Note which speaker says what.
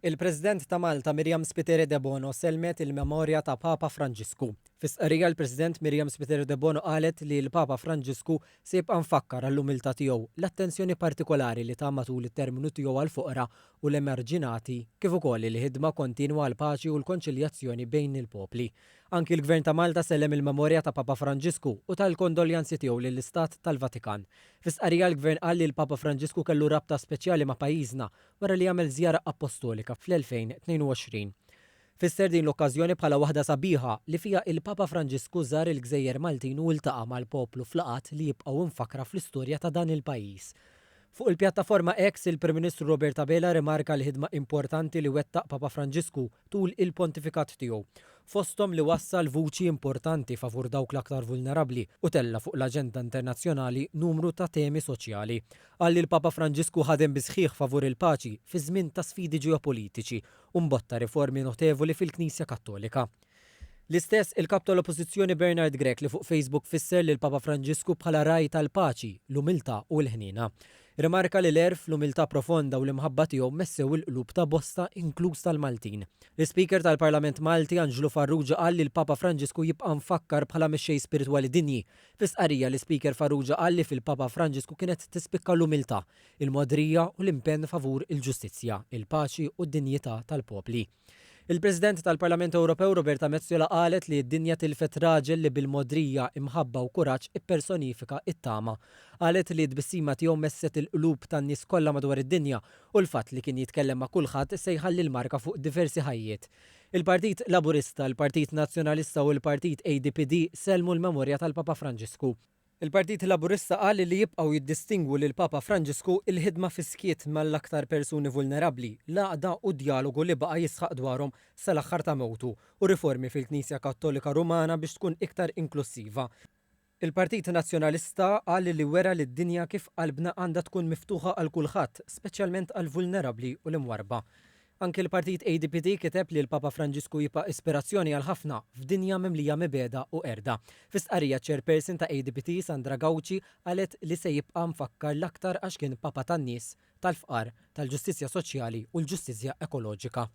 Speaker 1: Il-President ta' Malta Myriam Spiteri Debono sellmet il-memorja ta' Papa Franġisku. Fi stqarrija l-President Myriam Spiteri Debono qalet li l-Papa Franġisku se jibqa' mfakkar għall-umiltà tiegħu, l-attenzjoni partikolari li ta matul it-terminu tiegħu għall-foqra u l-emarġinati kif ukoll il-ħidma kontinwa għall-paċi u l-konċiljazzjoni bejn il-popli. Anki l-Gvern ta' Malta sellem il-memorja ta' Papa Franġisku u ta l-kondoljanzi tiegħu lill-Istat tal-Vatikan. Fi stqarrija l-Gvern qal li l-Papa Franġisku kellu rabta speċjali ma' pajjiżna wara li għamel żjara appostolika fl-2022. Fisser din l-okkażjoni bħala waħda sabiħa li fiha il-Papa Franġisku żar il-gżejjer Maltin u ltaqa' mal-poplu f'laqgħat li jibqgħu mfakkra fl-istorja ta' dan il-pajjiż. Fuq il-pjattaforma X, il-Prim Ministru Robert Abela rimarka l-ħidma importanti li wettaq Papa Franġisku tul il-pontifikat tiegħu, fosthom li wassal vuċi importanti favur dawk l-aktar vulnerabbli u tella' fuq l-aġenda internazzjonali numru ta' temi soċjali. Qal li l-Papa Franġisku ħadem bis-sħiħ favur il-paċi fi żmien ta' sfidi ġeopolitiċi u mbotta riformi notevoli fil-Knisja Kattolika. L-istess il-Kap tal-Oppożizzjoni Bernard Grech li fuq Facebook fisser lill-Papa Franġisku bħala ragħaj tal-paċi, l-umiltà u l-ħniena. Rimarka li l-għerf, l-umiltà profonda u l-imħabba tiegħu messew il-qlub ta' bosta inkluż tal-Maltin. L-Ispeaker tal-Parlament Malti Anġlu Farrugia qal li l-Papa Franġisku jibqa' mfakkar bħala mexxej spiritwali dinji Fi stqarrija l-Ispeaker Farrugia qal li fil-Papa Franġisku kienet tispikka l-umiltà, il-mogħdrija u l-impenn favur il-ġustizzja, il-paċi u d-dinjità tal-popli. Il-President tal-Parlament Ewropew Roberta Metsola qalet li d-dinja tilfet raġel li bil-mogħdrija, imħabba u kuraġġ ippersonifika t-tama. Qalet li t-tbissima tiegħu messet il-qlub tan-nies kollha madwar id-dinja u l-fatt li kien jitkellem ma' kulħadd se jħalli l-marka fuq diversi ħajjiet. Il-Partit Laburista, il-Partit Nazzjonalista u l-Partit ADPD sellmu l-memorja tal-Papa Franġisku. Il-Partit Laburista qal li jibqgħu jiddistingwu lill-Papa Franġisku il-ħidma fis-skiet mal-aktar persuni vulnerabbli, l-għaqda u d-djalogu li baqa' jisħaq dwarhom sal-aħħar ta' mewtu u riformi fil-Knisja Kattolika Rumana biex tkun iktar inklussiva. Il-Partit Nazzjonalista qal li wera lid-dinja kif qalbna għandha tkun miftuħa għal kulħadd, speċjalment għall-vulnerabbli u l-imwarrba. Anki l-Partit ADPD kiteb li l-Papa Franġisku jibqa' ispirazzjoni għal ħafna f'dinja mimlija mibegħda u qerda. Fi stqarrija ċ-Chairperson ta' ADPT Sandra Gauci qalet li se jibqa' mfakkar l-aktar għax kien Papa tan-nies, tal-fqar, tal-ġustizzja soċjali u l-ġustizzja ekoloġika.